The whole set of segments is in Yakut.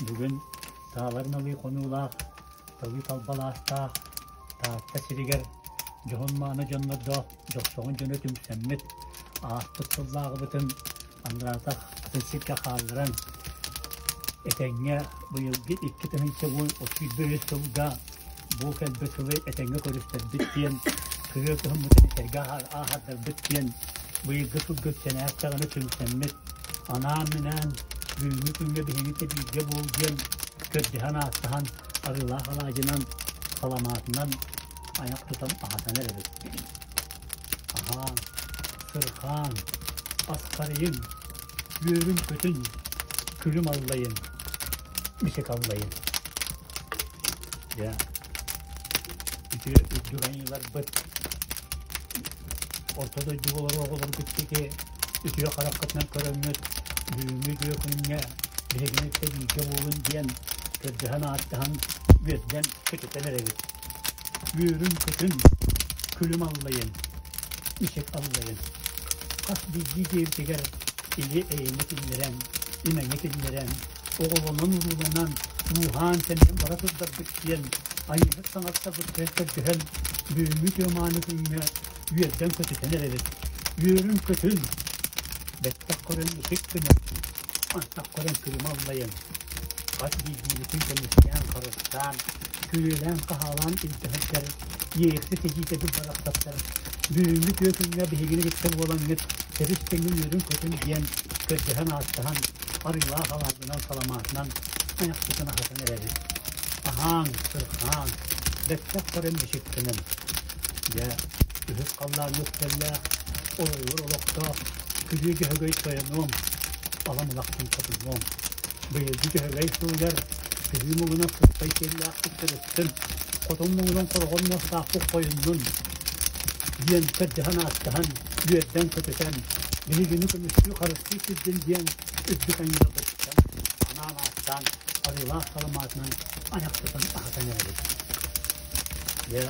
Бүгүн таалар налыы хонуулаах, талыы талбалаастаах Таатта сиригэр дьоһун-мааны дьоннордоох дьохсоҕун дьоно түмсэммит, ааспыт сыллааҕыбытын Андраатах атын сиргэ хаалларан, этэҥҥэ быйылгы 2013 сылга бу кэлбит сылы этэҥҥэ көрүстэрбит диэн, кыһыы кыһыммытын этэргэ ааһардарбыт диэн быйылгы сылга сэнээх даҕаны түмсэммит, анаан-минээн бүгүҥҥү күҥҥэ биһиги да бииргэ буол диэн көрдөһөн-ааттаһан арыылаах алаадьынан, саламаатынан айах тутан аһатан эрэбит. Аһаан, сырхаан, асхарыйын, үөрүн-көтүн, күлүм аллайын, мичик аллайын. Дьэ, үтүө үрдүк айыыларбыт орто дойдуга олорор оҕолоргут диэки үтүө хараххытынан көрөҥҥүт, бүгүҥҥү үтүө күҥҥэ биһигини кытта бииргэ буолун диэн көрдөһөн-ааттаһан үөрдэн көтүтэн эрэбит. Үөрүн-көтүн, күлүм аллайын, ичик аллайын. Хас биирдии дьиэбитигэр или-эйэни киллэрэн, имэҥи киллэрэн, оҕолонон-урууланан, ууһаан-тэнийэн бара сылдьарбыт диэн айыыһыт саҥарсарбыт көрдөһөн, бүгүҥҥү үтүө-мааны күҥҥэ үөрдэн-көтүтэн эрэбит. Үөрүн-көтүн, бэттэх көрөн ытык гынан, антах көрөн күлүм аллайан, хас биирдиибитин көмүскээн, харыстаан, күрүөлээн-хаһаалаан илдьэ сылдьар иэйэхсит эдьиийдэрбит барахсаттар бүгүҥҥү үтүө күҥҥэ биһигини кытта буолаҥҥыт тэбис-тэҥҥэ үөрүн-көтүн диэн көрдөһөн-ааттаһан арыылаах алаадьынан, саламаатынан айахпытын аһатан эрэбит. Аһааҥ, сырхааҥ, бэттэх көрөн бичиктэнэн. Дьэ, үһүс халлааҥҥа үктэллээх, оройугар олохтоох күлүү дьөһөгөй тойонуом, алам улахтан хотунуом. Быйылгы дьөһөгөй сылыгар күһүү муҥунан сыспай сиэллээхпит сырыттын, хотон муҥунан хороҕор муостаахпыт хойуннун диэн көрдөһөн-ааттаһан, үөрдэн-көтүтэн, биһигини көмүскүү харыстыы сирдин диэн үрдүк айыыларбытыттан анаан ааттаан, арыылаах саламаатынан айахтатан аһатан эрэбит. Дьэ,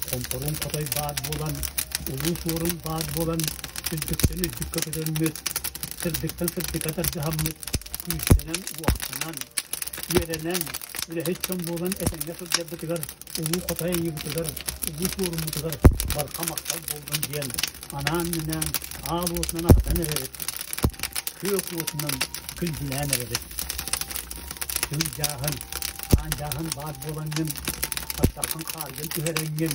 хомпоруун хотой баар буолан, улуу суорун баар буолан, үрдүктэн үрдүккэ көтөммүт, сырдыктан сырдыкка тардыһаммыт, күүстэнэн-уохтанан, үөрэнэн, үлэһит дьон буолан этэҥҥэ сылдьарбытыгар улуу хотой айыыбытыгар, улуу суоруммутугар барҕа махтал буоллун диэн анаан-минээн аал уотунан аһатан эрэбит, күөх уотунан күндүлээн эрэбит. Күн дьааһын, аан дьааһын баар буолаҥҥын, аттаххын хааргын түһэрэҥҥин,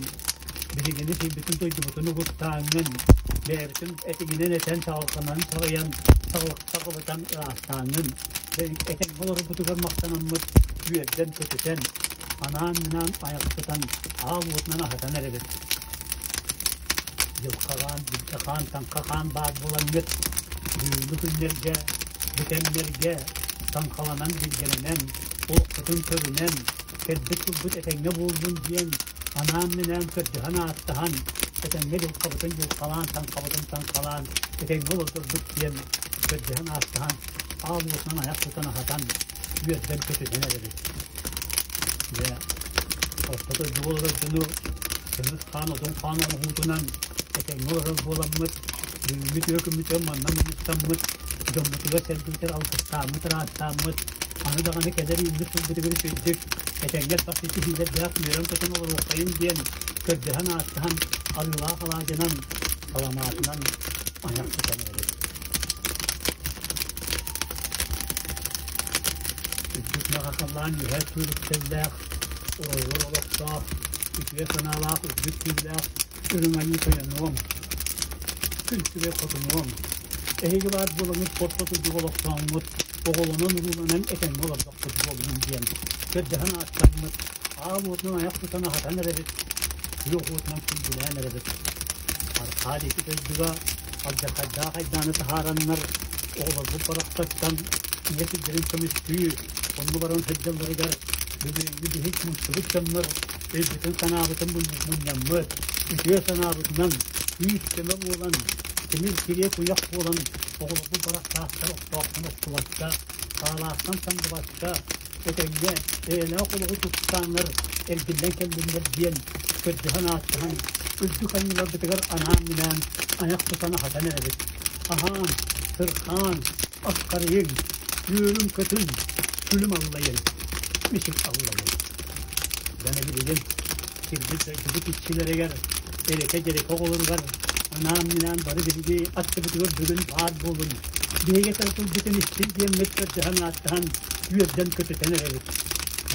биһигини сирбитин дойдубутун угуттааҥҥын, бэйэбитин этиҥинэн этэн чаҕылханан чаҕыйан, чаҕылытан ыраастааҥҥын, этэҥҥэ олорбутугар махтанаммыт, үөрдэн-көтүтэн, анаан-минаан айахтатан, аал уотунан аһатан эрэбит. Дьылҕа-хаан, билгэ-хаан, таҥха-хаан баар буолаҥҥыт, бүгүҥҥү күннэргэ, бу кэмнэргэ таҥхаланан, билгэлэнэн, олохпутун көрүнэн, кэлбит турбут этэҥҥэ буоллун диэн анаан-минээн көрдөһөн-ааттаһан, этэҥҥэ дьылҕабытын дьылҕалаан, таҥхабытын таҥхалаан, этэҥҥэ олордорбут диэн көрдөһөн-ааттаһан, аал уотунан айах тутан аһатан, үөрдэн-көтүтэн эрэбит. Дьэ, орто дойдуга олорор дьону кымыс хаан, одун хаан оҥоһуутунан этэҥҥэ олорор буоламмыт, бүгүҥҥү үтүө күммүтүгэр манна мунньустаммыт, дьоммутугар-сэргэбитигэр алгыстааммыт, ыраастааммыт, аны даҕаны кэлэр үүммүт сылбытыгар үчүгэйдик, этэҥҥэ элбэх ситиһиилэрдээх үөрэн-көтөн олоруоххайын диэн көрдөһөн-ааттаһан, арыылаах алаадьынан, саламаатынан айах тутан эрэбит. Үрдүк маҕаһалаан үһэ түлүктэллээх, оройугар олохтоох, үтүө санаалаах үрдүк түүлээх үрүҥ айыы тойонуом, күн күбэй хотунуом, эһиги баар буолаҥҥыт орто дойдуга олохтооҥҥут, оҕолонон-урууланан этэҥҥэ олордоххут буоллун диэн көрдөһөн ааттаммыт, аал уотунан айах тутан аһатан эрэбит, күөх уотунан күндүлээн эрэбит. Архаа диэки дойдуга алдьархайдаах айдааны таһаараннар, оҕолорбут барахсаттан ийэ сирдэрин көмүскүү, онно баран сылдьалларыгар бүгүҥҥү биһик мустубут дьоннор өйбүтүн-санаабытын мунньаммыт, үтүө санаабытынан күүс-көмө буолан, тимир кириэ куйах буолан оҕолорбут барахсаахтар охтоохтон охтубакка, саалаахтан самныбакка, этэҥҥэ эйэлээх олоҕу туттааннар эргиллэн кэллиннэр диэн көрдөһөн-ааттаһан, үрдүк анньыларбытыгар анаан-минээн айах тутан аһатан эрэбит. Аһаан, сырхаан, аскарыйыҥ, үөрүҥ-көтүҥ! Күлүм аллайын, мичик аллайын. Дьоно билигин сирбит дойдубут иччилэригэр, эрэкэ-дьэрэкэ оҕолоругар анаан-минээн бары биһиги аттыбытыгар бүгүн баар буолун, биһиги тылбытын истин диэммит көрдөһөн-ааттаһан, үөрдэн-көтүтэн эрэбит.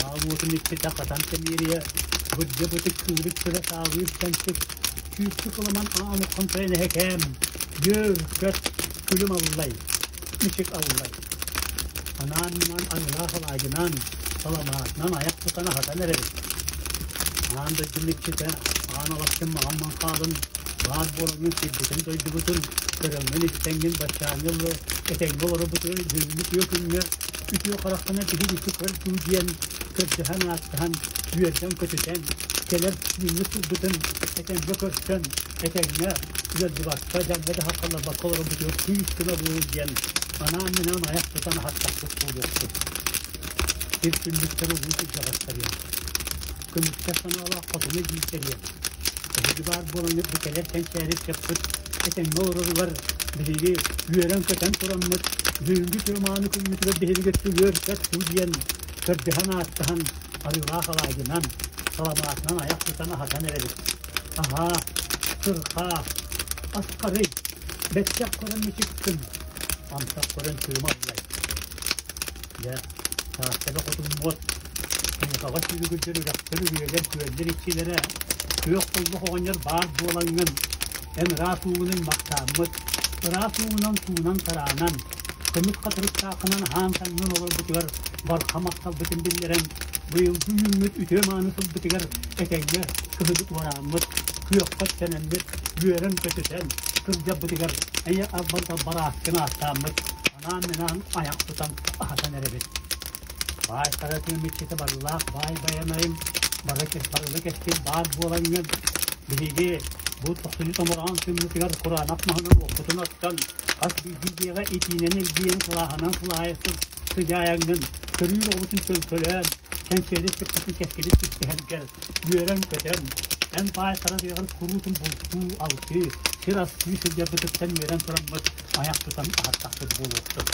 Аал уотун иччитэ хатан тэмиэрийэ, бырдьа бытык кыырык сыра саалыыр сэнсик, Күүскэ кыламан аан уххан сайын эһэкээм, үөр-көт, күлүм аллай, мичик аллай. Анаан-минаан арыылаах алаадьынан, саламаатынан айах тутан аһатан эрэбит. Аан дойдум иччитэ, аан алахчын маҕан маҥхаалын, баар буолаҥҥын сирбитин-дойдубутун, көрөҥҥүн-истэҥҥин баччааҥҥы ыллы этэҥҥэ олорорбутугар бүгүҥҥү үтүө күҥҥэ үтүө хараххынан киһи икки көр дуу диэн көрдөһөн-ааттаһан, үөрдэн-көтүтэн, кэлэр түүҥҥү сылбытын этэҥҥэ көрсөн, этэҥҥэ ыалдьыбакка, дьаҥҥа да хаххалларбакка олорорбутугар күүс-көмө буолун диэн анаан-минээн айах тутан аһаттахпыт буолуохпут. Сир түннүктэр улуу кырдьаҕастарыам, көмүскэл санаалаах хотуну биирдэриэм, эһиги баар буолаҥҥыт бу кэлэр кэнчээри ыччаппыт этэҥҥэ олороругар биһиги үөрэн-көтөн тураммыт, бүгүҥҥү күө-мааны күммүтүгэр биһиги үөр-көт дуу диэн көрдөһөн-ааттаһан, арыылаах алаадьынан, саламаатынан айах тутан аһатан эрэбит. Аһаа, сырхаа, асхарый, бэттэх көрөн мичиктин, амсах көрөн тыыма аллай. Дьэ, Тааттаба хотуммуот, Тыҥхаҕа сүүрүгүрдэр үрэхтэр, үрүйэлэр, күөллэр иччилэрэ, күөх холбох оҕонньор баар буолаҥҥын, эн ыраас уугунан махтааммыт, ыраас уугунан суунан-тараанан, көмүс хатырыктааххынан аһаан-таҥнан олорбутугар барҕа махталбытын биллэрэн, быйылгы үүммүт үтүө-мааны сылбытыгар этэҥҥэ кыһыны туорааммыт, күөххэ үктэнэммит, үөрэн-көтүтэн, сылдьарбытыгар эйэ албан барааскын ааттааммыт, анаан-минаан айах тутан аһатан эрэбит. Баай хара тыым иччитэ барылаах баай байанайым, бары барыла кэскил баар буолаҥҥын, биһиги бу тохсунньу томороон күммүтүгэр кураанах маһынан уоппутун оттон, хас биирдии дьиэҕэ итиинэн илгийэн сылааһынан сылаайа сыдьаайаҥҥын, төрүүр оҕобутун төлкөлөөн, кэнсиэри сыппытын кэскили түстэһэргэр үөрэн-көтөн, эн баай хара тыаҕар куруутун бултуу, алтыы, сир астыы сылдьарбытыттан үөрэн тураммыт айах тутан аһаттахпыт буолуохтун.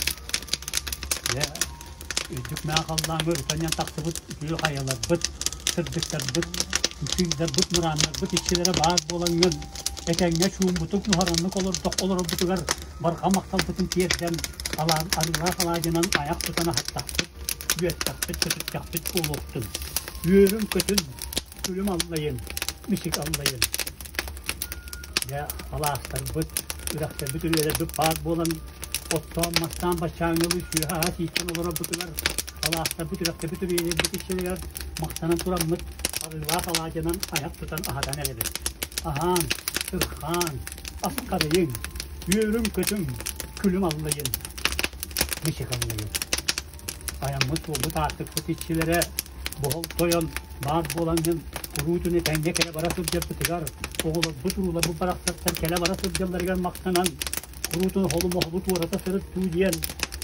Дьэ, үрдүк мэҕэ халлааҥҥа өрүтэн тахсыбыт үтүө хайаларбыт, сырдыктарбыт, сыырдарбыт, мырааннарбыт иччилэрэ баар буолаҥҥын, этэҥҥэ чууммутук нуһараннык олордох олорорбутугар барҕа махталбытын тиэрдэн, арыылаах алаадьынан айах тутан аһаттахпыт, үөттэхпит, көтүттэхпит буолуохтун. Үөрүҥ-көтүн, күлүм аллайын, мичик аллайын. Дьэ, алаастарбыт, үрэхтэрбит, үрүйэлэрбит баар буолан, оттоон-мастаан баччааҥҥылыы сүөһэ-аһа сииттэн олорорбутугар, алаастарбыт, үрэхтэрбит, үрүйэлэрбит иччилэригэр махтанан тураммыт, арыылаах алаадьынан айах тутан аһатан эрэбит. Аһаан, сырхаан, асхарыйыҥ, үөрүҥ-көтүҥ, күлүм аллайын, мичик аллайын. Айаммыт суолбут аартыкпыт иччилэрэ Боһол тойон баар буолаҥҥын куруутун этэҥҥэ кэлэ-бара сылдьарбытыгар, оҕолорбут урууларбыт барахсаттар кэлэ-бара сылдьалларыгар махтанан, куруутун оһолу-моһолу туората сырыттыы диэн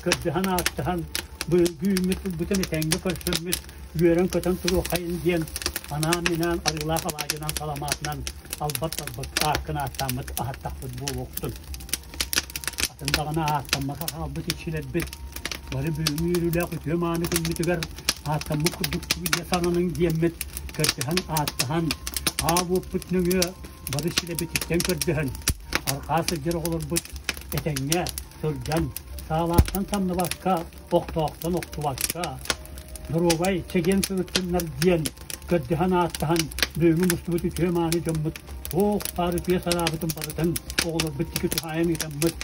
көрдөһөн-ааттаһан, быйылгы үүммүт сылбытын этэҥҥэ көрсөммүт, үөрэн-көтөн туруоххайын диэн анаан-минээн арыылаах алаадьынан саламаатынан албат-талбат ааккын ааттааммыт аһаттахпыт буолуохтун. Атын даҕаны ааттаммакка хаалбыт иччилэрбит бары бүгүҥҥү үөрүүлээх үтүө-мааны күммүтүгэр ааттаммыт курдук сыыйа саҥаныҥ диэммит көрдөһөн ааттаһан, аал уоппут нөҥүө бары силэбититтэн көрдөһөн, арҕаа сылдьар оҕолорбут этэҥҥэ сылдьан, саалаахтан самныбакка, охтоохтон охтубакка, доруобай, чэгиэн сырыттыннар диэн көрдөһөн-ааттаһан бүгүҥҥү мустубут үтүө-мааны дьоммут туох баар үтүө санаабытын барытын оҕолорбут диэки туһаайан ыытаммыт,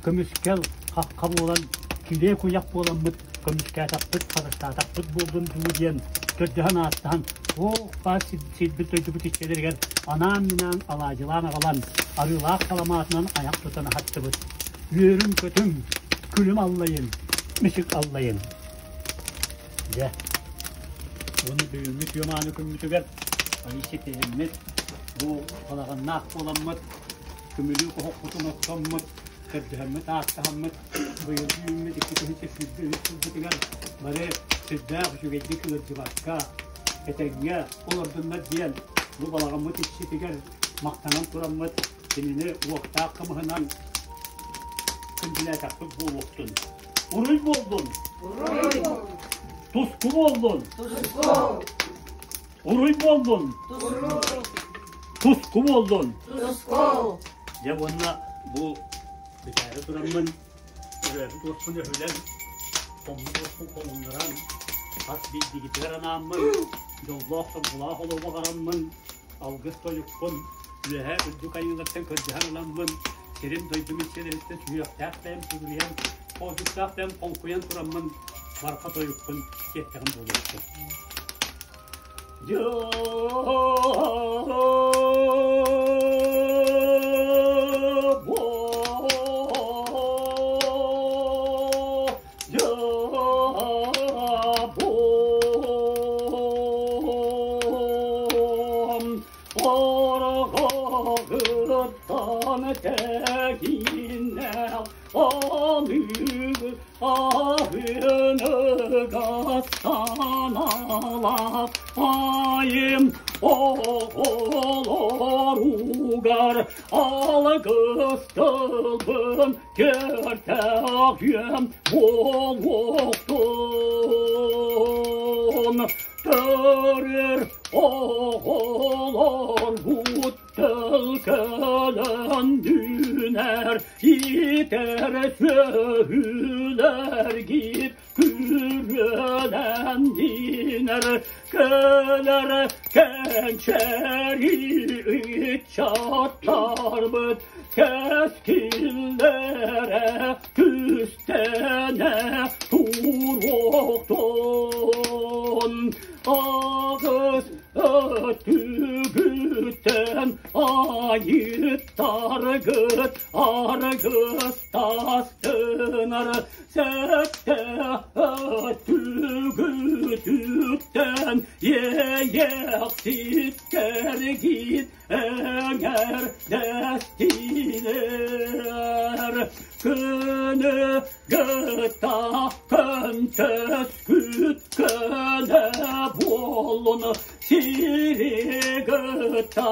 көмүскэл хахха буолан, килиэ куйах буоламмыт көмүскээтэхпит, харыстаатахпыт буоллун дуу диэн көрдөһөн-ааттаһан туох баар сирбит дойдубут иччилэригэр анаан-минээн алаадьылаан аҕалан, арыылаах саламаатынан айах тутан аһаттыбыт. Үөрүҥ-көтүҥ, күлүм аллайын, мичик аллайын. Дьэ, уонна бүгүҥҥү түө-мааны күммүтүгэр аны ситиһиммит, бу балаҕаннаах буоламмыт, көмүлүөк оһохпутун оттоммут, көрдөһөммүт, ааттаһаммыт, быйылгы үүммүт 2023 сылбытыгар бары сүрдээх үчүгэйдик ыалдьыбакка, этэҥҥэ олордуннар диэн бу балаҕаммыт иччитигэр махтанан тураммыт, кинини уохтаах кымыһынан күндүлээтэхпит буолуохтун. Уруй буоллун! Уруй! Туску буоллун! Туску! Уруй буоллун! Туску! Туску буоллун! Туску! Дьэ уонна бу бүтээри тураммын, өрөөбүт уоспун өһүлэн, хоммут уоспун хомуннаран, хас биирдигитигэр анааммын, дьоллоох-соргулаах олоҕу баҕараммын, алгыс тойукпун үөһээ үрдүк айыылартан көрдөһөн ыламмын, сирим-дойдум иччилэриттэн сүһүөхтээх бэйэм сүгүрүйэн, хоодьуктаах бэйэм хоҥкуйан тураммын, барҕа тойукпун сиэттэҕим буолуохтун. Орҕоҕуттан тэһииннээх аныгы аһыныгас санаалаах айым оҕолоругар алгыс тылбын Кэртэҕиэм буолуохтун, төрүр оҕолорбут тыл кэлэн үүнэр, иитэр сүөһүлэргит күрүөлэн иинэр, кэлэр кэнчээри ыччаттарбыт кэскиллэрэ түстэнэ туруохтун. Аҕыс өттүгүттэн айыттаргыт аргыстастынар сэттэ өттүгүтүттэн иэйэхситтэргит эҥэрдэстилэр. Күнү гыта көнтөскүт көнө буоллун, сири гыта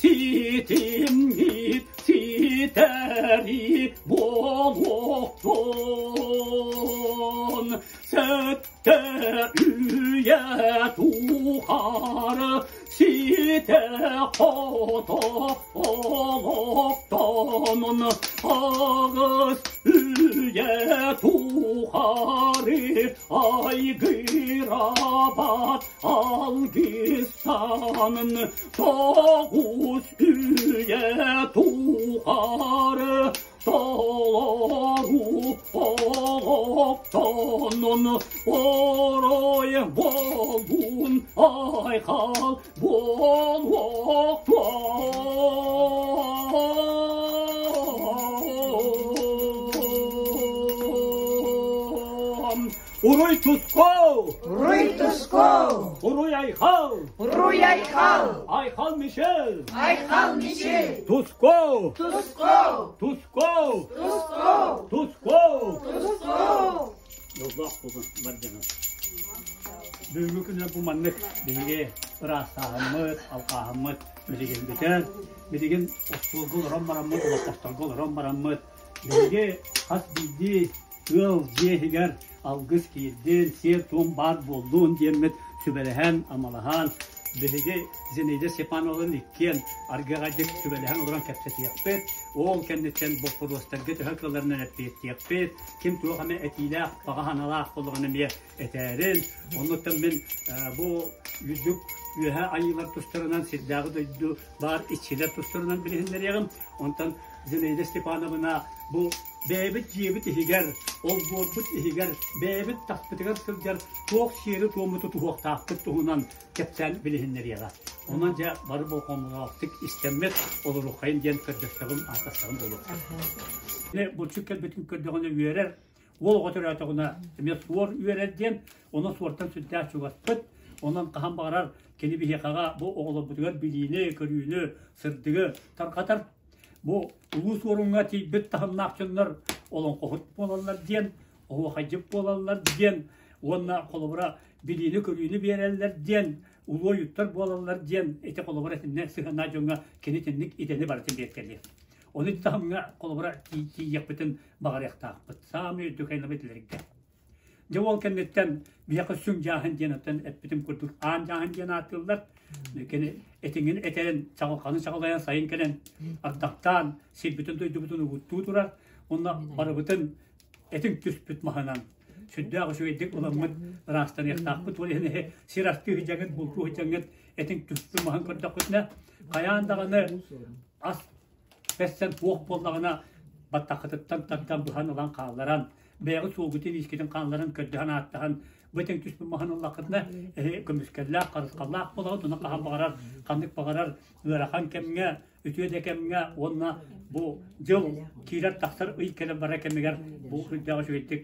ситимҥит ситэри буолуохтун. Сэттэ үйэ тухары ситэ-хото олохтонун аҕыс үйэ тухары айгырабат алгыстанын тоҕус үйэ тухары толору олохтонун орой буоллун айхал буолуохтун. Уруй туску! Уруй туску! Уруй айхал! Уруй айхал! Айхал Мишель! Айхал Мишель! Туску! Туску! Туску! Туску! Туску! Туску! Дьоллоох буолун бар дьоно. Бүгүҥҥү күнү бу маннык биһиги ыраастааһыммыт, алҕааһыммыт билигин бүтэр. Билигин остуолга олорон бараммыт, олоппосторго олорон бараммыт, биһиги хас биирдии ыал дьиэ иһигэр алгыс киирдин, сиэр-туом баар буоллун диэммит сүбэлэһэн, амалаһан, биһиги Зинаида Степановалыын иккиэн аргыаҕайдык сүбэлэһэн олорон кэпсэтиэхпит, ол кэнниттэн боппуруостарга төһө кыалларынан эппиэттиэхпит, ким туох эмэ этиилээх, баҕа санаалаах буоллаҕына эмиэ этээрин. Оннуттан мин бу үрдүк үөһэ айыылар тустарынан сирдээҕи дойду баар иччилэр тустарынан билиһиннэриэҕим. Онтон Зинаида Степановна бу бэйэбит дьиэбит иһигэр, олбуорбут иһигэр, бэйэбит таспытыгар сылдьар туох сиэри-туому тутуһуохтаахпыт туһунан кэпсээн билиһиннэриэҕэ. Онон дьэ бары болҕомолоохтук истэммит олоруоххайын диэн көрдөстөҕүм, ааттастаҕым буолуохтун. Булчут кэлбитин көрдөҕүнэ үөрэр, уол оҕо төрөөтөҕүнэ эмиэ суор үөрэр диэн, онон суортан сүрдээх чугаспыт. Онон хаһан баҕарар кини биһиэхэҕэ бу оҕолорбутугар билиини, көрүүнү, сырдыгы тарҕатар. Бу улуу суоруҥҥа тиийбит таһымнаах дьоннор олоҥхоһут буолаллар диэн, оһуохайдьыт буолаллар диэн уонна холобура билиини-көрүүнү биэрэллэр диэн, улуу ойуттар буолаллар диэн ити холобура итиннэ сыһыаннаах дьоҥҥо кини итинник идэни барытын биэртэлиэ. Ону ити таһымҥа холобура тиийиэхпитин баҕарыахтаахпыт. Саамай үрдүк айыллыбыт илэргэ. Дьэ ол кэнниттэн биһиэхэ сүҥ дьааһын диэн оттон эппитим курдук аан дьааһын диэн ааттыыллар. Кини этиҥин этэрин чаҕылханы чаҕылайан сайын кэлэн ардахтаан сирбитин дойдубутун угуттуу турар. Онно барыбытын этиҥ түспүт маһынан сүрдээх үчүгэйдик ыламмыт ыраастаныахтаахпыт. Ол иһин сир астыы сылдьаҥҥыт, бултуу сылдьаҥҥыт этиҥ түспүт маһын көрдөххүтүнэ хайаан даҕаны ас бэссэн туох буоллаҕына баттаххытыттан тардан быһан ылан хаалларан бэйэҕит суолгутун иискитин хаалларан көрдөһөн ааттаһан бу этиҥ түспүт маһын ыллаххытына эһи көмүскэллээх харысхаллаах буолаҕыт уонна хаһан баҕарар ханнык баҕарар ыарахан кэмҥэ үтүө да кэмҥэ уонна бу дьыл киирэр тахсар ый кэлэн барар кэмигэр бу үрдээх үчүгэйдик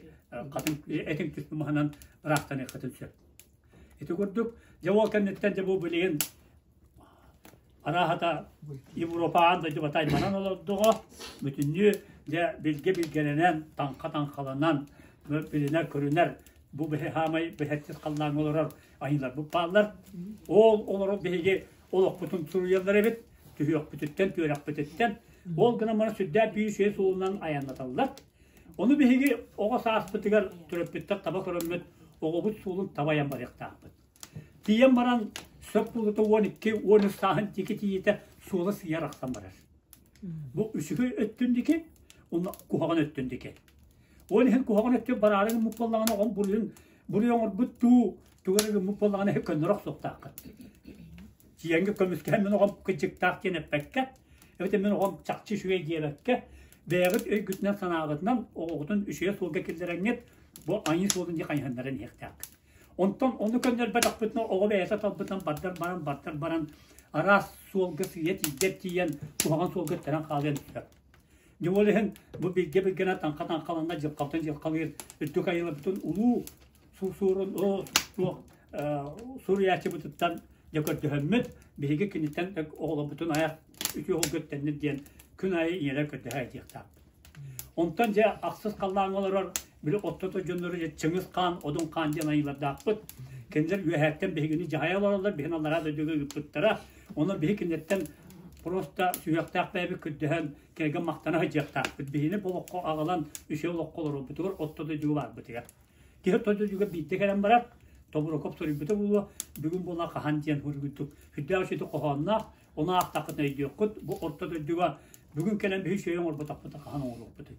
хатыҥ этиҥ түспүт маһынан ыраастаныаххытын сөп. Ити курдук дьэ ол кэнниттэн дьэ бу билигин Арааһата Европа аан дойду батайбанан олордоҕо, бүтүннүү дьэ билгэ билгэлэнэн, таҥха таҥхаланан, билинэр-көрүнэр бу биһи хаамай бэһэччис халлааҥҥа олорор айыыларбыт бааллар. Ол олорор биһиги олохпутун суруйаллар эбит, түһүөхпүтүттэн, түөрэхпититтэн. Ол гынан баран сүрдээх биир үчүгэй суолунан айаннаталлар. Ону биһиги оҕо сааспытыгар төрөппүттэр таба көрөммүт оҕобут суолун таба айан барыахтаахпыт. Тиийэн баран сөп буолута 12 13 сааһын диэки тиийиитэ суола сыыйа арахсан барар. Бу үчүгэй өттүн диэки, уонна куһаҕан өттүн диэки. Ол иһин куһаҕан өттүн бараары гыммыт буоллаҕына оҕом буруйун буруй оҥорбут дуу, тугу эрэ гыммыт буоллаҕына иһи көннөрө охсуохтааххын. Тиийэҥҥэ көмүскэһэн мин оҕом кыдьыктаах диэн эппэккэ, эбэтэр мин оҕом чахчы үчүгэй диэбэккэ, бэйэҕит өйгүтүнэн-санааҕытынан оҕоҕутун үчүгэй суолга киллэрэҥҥит, бу айыы суолун диэки хайыһыннаран иһиэхтээххит. Онтон ону көннөрбөтөхпүтүнэ оҕо бэйэтэ талбытынан бардар баран бардар баран араас суолга сыыйа тиийдэр тиийэн куһаҕан суолга үктэнэн хаалыан сөп. Дьэ ол иһин бу билгэ билгэнэ таҥха таҥхаланна дьылҕабытын дьылҕалыыр үрдүк айылабытын улуу суурун суох суруйааччыбытыттан дьэ көрдөһөммүт биһиги киниттэн оҕолорбутун айах үтүө уолга үктэннит диэн күн аайы ийэлэр көрдөһө этиэхтээхпит. Онтон дьэ ахсыс халлааҥҥа олорор били оттото дьоннору дьэ Чыҥыс Хаан, Одун Хаан диэн айыылардаахпыт. Кинилэр үөһээттэн биһигини дьаһайа олороллор, биһини аллараа дойдуга ыыппыттара. Онон биһи кинилэртэн просто сүһүөхтээх бэйэбит көрдөһөн, кэргэн махтана сылдьыахтаахпыт. Биһини бу олоххо аҕалан үчүгэй олоххо олорорбутугар орто дойдуга баарбытыгар. Киһи орто дойдуга биирдэ кэлэн барар, Тобурокоп суруйбута буолуо, бүгүн буола хаһан диэн суруйбуттук. Сүрдээх үчүгэй хоһоонноох, Ону аахтаххытына өйдүөххүт, бу орто дойдуга бүгүн кэлэн биһи үчүгэйи оҥорботохпут хаһан оҥоруохпутуй?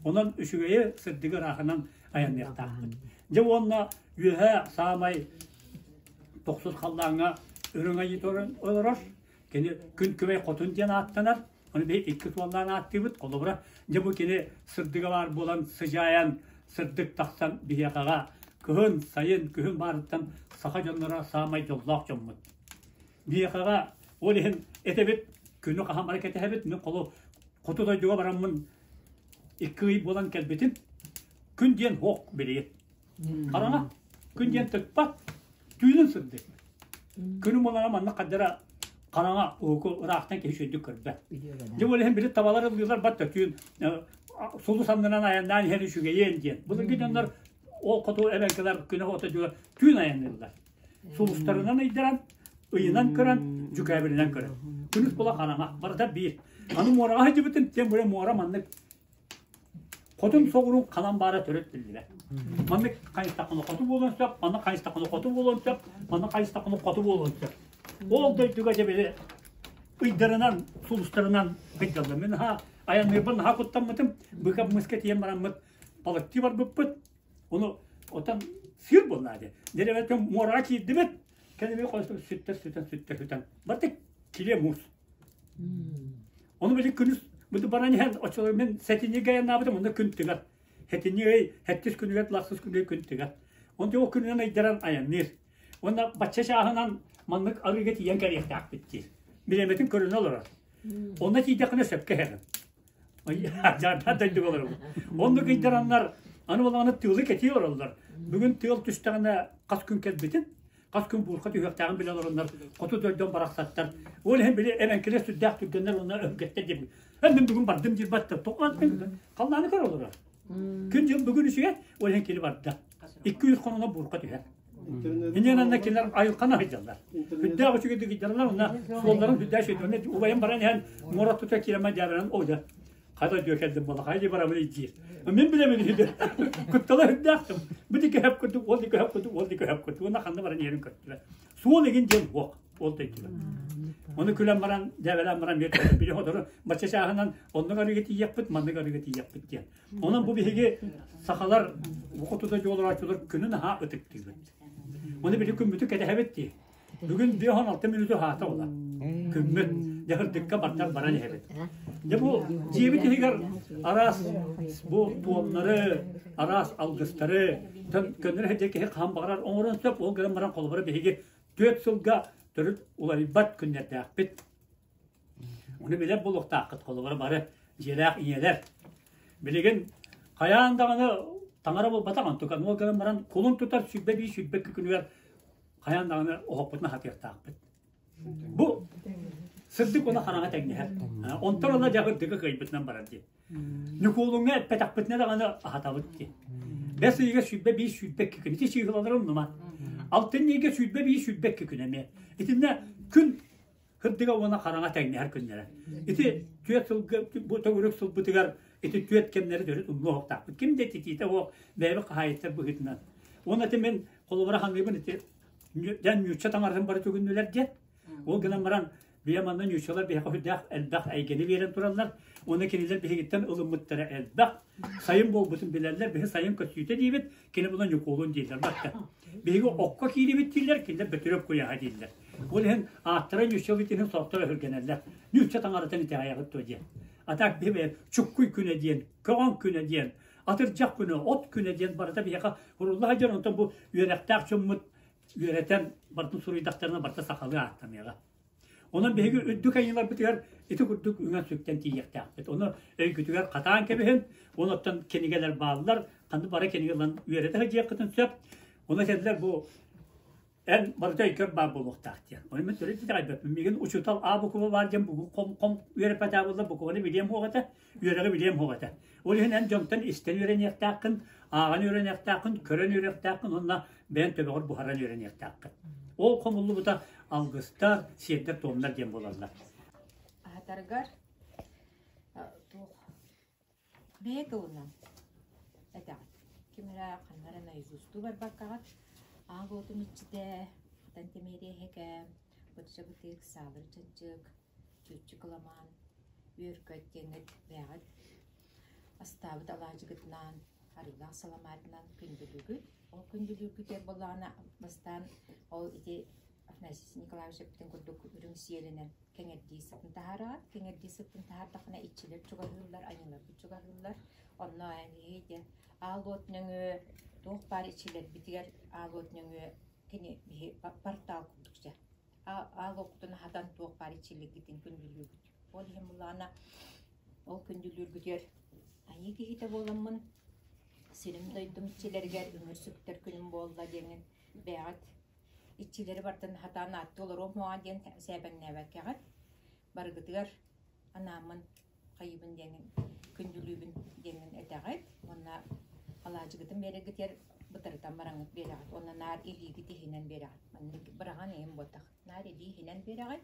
Онон үчүгэйи сырдыгы ырааһынан айанныахтаахпыт. Дьэ уонна үөһэ саамай тохсус халлааҥҥа үрүҥ айыы олорор. Кини күн күбэй хотун диэн ааттанар. Ону биһи икки суоллаан ааттыыбыт. Холобура, дьэ бу кини сырдыга баар буолан сыдьаайан сырдык тахсан биһиэхэҕэ кыһын, сайын, күһүн баарыттан саха дьонноро саамай дьоллоох дьоммут. Биһиэхэҕэ ол иһин этэбит, күнү хаһан бары кэтэһэбит, мин холу хоту дойдуга бараммын икки ый буолан кэлбитим. Күн диэн суох билигин. Хараҥа. Күн диэн тыкпат, түүнүн сырдык. Күнүм буолара манна хаддара хараҥа уһуку ыраахтан киһи үчүгэйдик көрбөт. Дьэ ол иһин били табалар ыллыылар батта түүн сулус аннынан айаннаан иһэн үчүгэйиэн диэн. Былыргы дьоннор ол хоту эбэҥкилэр күнэ ото түүн айанныыллар. Сулустарынан ыйдаран, ыйынан көрөн, дьүкээбилинэн көрөн. Күнүс була хараҥа, барыта биир. Аны муораҕа сылдьыбытым, тем более муора маннык хотун соҕуруу ханан баара төрүт биллибэт. Маннык хайыстаххына хоту буолуон сөп, маннык хайыстаххына хоту буолуон сөп, маннык хайыстаххына хоту буолуон сөп. Ол дойдуга дьэ били ыйдарынан, сулустарынан ыйдаллар. Мин наһаа айанныырбын наһаа куттаммытым, быка мыска тиийэн бараммыт балыктыы барбыппыт. Ону отон сир буолла дии. Деревэтин муораҕа киирдибит. Кэнники хойсу сүттэр сүтэн сүттэр сүтэн. Барыта килиэ муус. Ону били күнүс бу баран иһэн оччолор мин сэтинньигэ айаннаабытым онно күн тыгар. Сэтинньи ый сэттис күнүгэр лахсыс күнүгэр күн тыгар. Онто ол күнүнэн ыйдаран айанныыр. Уонна бачча чааһынан маннык арыыга тиийэн кэлиэхтээхпит диир. Бириэмэтин көрүнэ олорор. Онно тиийдэххинэ сөпкө иһэҕин. Дьаардаан дойдуга олоробут. Оннук ыйдараннар аны буоллаҕына тыалы кэтии олороллор. Бүгүн тыал түстэҕинэ хас күн кэлбитин, хас күн буурха түһүөхтээҕин билэ олороннор хоту дойдон барахсаттар. Ол иһин били эбэҥкилэр сүрдээх түргэннэр уонна өһүргэттэр диэбит. Мин бүгүн бардым диир батта. Халлааны көр олорор. Күн дьыл бүгүн үчүгэй, ол иһин кини барда. 200 хонуна буурха түһэр. Инньэ гынан кинилэр айылҕаны сылдьаллар. Үрдээх үчүгэйдик сылдьаллар, уонна суолларын үрдээх үчүгэйдик. Убайым баран иһэн муора тута киирэмэ дьаарынан ойда. Хата дьүө кэллим буола, хайа барабын диир. Мин билэбин иһи куттала үрдээхтим. Бу диэки хөп курдук, ол диэки хөп курдук, ол диэки хөп курдук. Уонна ханна баран иһэрин көттүлэр. Суол игин диэн уох, ол да өйдүбэт. Ону күлэн баран, дьээбэлээн баран биир били хотору бачча чааһынан оннук арыыга тиийиэхпит, маннык арыыга тиийиэхпит диэн. Онон бу биһиги сахалар бу хотуда дьуоларааччылар күнүн аһаа ытыктыыбыт. Ону били күммүтү кэтэһэбит дии. Бүгүн 56 мүнүүтү хаата була. Күммүт дьаһырдыкка бардар баран иһэбит. Дьэ бу дьиэбит иһигэр араас бу туомнары, араас алгыстары көннөрө сылдьар киһи хаһан баҕарар оҥорон сөп. Ол гынан баран холобура биһиги 4 сылга төрүт уларыйбат күннэрдээхпит. Ону билэр буолуохтааххыт холобура бары дьиэлээх ийэлэр. Билигин хайаан даҕаны таҥара буолбатах онтукан ол гынан баран кулун тутар 21 22 күнүгэр хайаан даҕаны оһохпутун аһатыахтаахпыт. Бу сырдык уонна хараҥа тэҥнэһэр. Онтон ыла дьэ сырдыгы кыайбытынан барар дии. Ньукуулуҥҥа эппэтэхпитинэ даҕаны аһатабыт дии. Бэс ыйга 21 22 күн. Ити чыыһылалары умнума. Алтынньыга 21 22 күн эмиэ. Итиннэ күн Кырдыга уонна хараҥа тэҥнэһэр күннэрэ. Ити түөрт сылга бу төгүрүк сылбытыгар ити түөрт кэмнэри төрүт умнуохтаахпыт. Ким да ититиитэ суох бэйэбит хаһаайыттар быһыытынан. Уонна ити мин холобура ханыыбын ити дьэн ньуучча таҥаратын бары түгүннүлэр диэн. Ол гынан баран бэйэ манна ньууччалар биһиэхэ сүрдээх элбэх эйгэни биэрэн тураллар. Уонна кинилэр биһигиттэн ылыммыттара элбэх. Сайын буолбутун билэллэр. Биһи сайын көстүүтэ диибит, кини була Ньукуолун дииллэр. Батта. Биһиги окко киирибит дииллэр, кинилэр Бөтүрүөп куйааһа дииллэр. Ол иһин ааттара ньууччалыы иһин сорохтор өһүргэнэллэр. Ньуучча таҥаратын итэҕэйэҕит дуо диэн. А так биһи чуккуй күнэ диэн, көҕөн күнэ диэн, атырдьах күнэ, от күнэ диэн барыта биһиэхэ урулла сылдьар. Онтон бу үөрэхтээх дьоммут үөрэтэн барытын суруйдахтарына барыта сахалыы ааттаныаҕа. Онон биһиги үрдүк айыыларбытыгар ити курдук үҥэн-сүктэн тиийиэхтээхпит. Ону өйгүтүгэр хатаан кэбиһин, онуттан кинигэлэр бааллар, ханнык бары кинигэ ылан үөрэтэ сылдьыаххытын сөп. Ону этэллэр бу эн барыта өйгөр баар буолуохтаах диэн. Ону мин төрүт итэҕэйбэппин. Миигин учуутал А буква баар диэн бугу хом-хом үөрэппэтэ буолла, букваны билиэм суох этэ, үөрэҕи билиэм суох этэ. Ол иһин эн дьонтон истэн үөрэниэхтээххин, ааҕан үөрэниэхтээххин, көрөн үөрэниэхтээххин уонна бэйэҥ төбөҕөр буһаран үөрэниэхтээххин. Ол хомуллубута алгыстар, сиэрдэр-туомнар диэн буолаллар. Аһатаргар туох бэйэ тылынан этэҕит. Ким эрэ ханна эрэ наизустуу барбаккаҕыт аал уотун иччитэ, хатан тэмиэриэһэкэ, бычча бытык, саалыр чанчык, чүүччү кыламаан, үөр-көт диэҥҥит бэйэҕит астаабыт алаадьыгытынан, арыылаах саламаатынан күндүлүүгүт. Ол күндүлүүргүтүгэр буоллаҕына бастаан ол ити Афанасий Николаевич эппитин курдук үрүҥ сиэлинэн кэҥэрдии сытын таһаараҕыт. Кэҥэрдии сыттын таһаардаххына иччилэр чугаһыыллар, айыыларбыт чугаһыыллар. Онно эһиги аал уот нөҥүө туох баар иччилэрбитигэр аал уот нөҥүө кини биһи портал курдук дьэ аал уоккутун аһатан туох баар иччилэргитин күндүлүүгүт. Ол иһин буллаҕына ол күндүлүүргүтүгэр айыы киһитэ буоламмын сирим дойдум иччилэригэр үҥэр сүктэр күнүм буолла диэҥҥин бэйэҕит иччилэри барытын хатаан ааттыы олоруом суоҕа диэн сээбэҥнээбэккэҕит барыгытыгар анааммын хайыыбын диэҥҥин күндүлүүбүн диэҥҥин этэҕит уонна алаадьыгытын биэрэргитигэр бытарытан бараҥҥыт биэрэҕит уонна наар илиигит иһинэн биэрэҕит маннык быраҕан иһин буотах наар илии иһинэн биэрэҕит